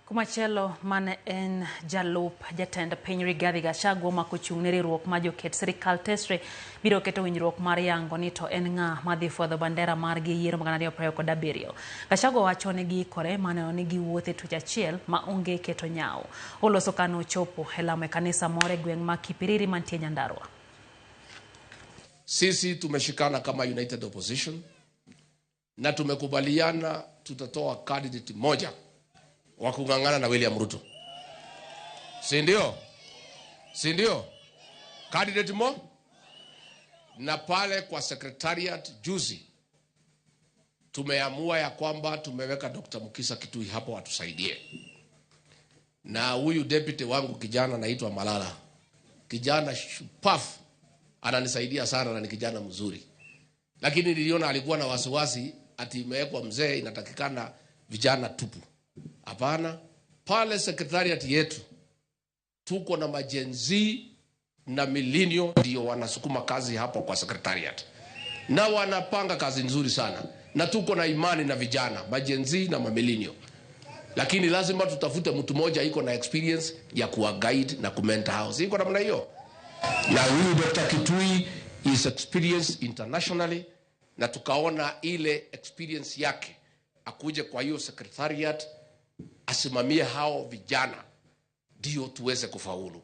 Kumachielo mane en jalup jatend piny Rigathi Gachagua ma kochung' ne riwruok ma joket sirikal Tesre biro keto winjruok mar yango ni to en ng'a madhi fwadho bandera margi e yiero mag 2027. Gachagua wacho ni giikore mar neno ni giwuotho e twech achiel ma onge keto nyawo. Oloso kane ochopo e lamo e kanisa moro e gweng' ma Kipiriri mantie Nyandarua. Sisi tumeshikana kama United Opposition na tumekubaliana tutatoa candidate moja wa kung'ang'ana na William Ruto, si ndio? Si ndio? Candidate mo na pale kwa secretariat juzi tumeamua ya kwamba tumeweka Dr. Mukisa Kitui hapo atusaidie, na huyu deputy wangu kijana anaitwa Malala, kijana shupafu, ananisaidia sana na ni kijana mzuri, lakini niliona alikuwa na wasiwasi ati imewekwa mzee, inatakikana vijana tupu. Hapana, pale secretariat yetu tuko na ma-Gen Z na millennial ndio wanasukuma kazi hapo kwa secretariat, na wanapanga kazi nzuri sana, na tuko na imani na vijana ma-Gen Z na mamillennial, lakini lazima tutafute mtu mmoja iko na experience ya kuwa guide na kumentor hao, iko namna hiyo. Na huyu Dr. Kitui is experienced internationally, na tukaona ile experience yake akuje kwa hiyo secretariat asimamie hao vijana ndio tuweze kufaulu.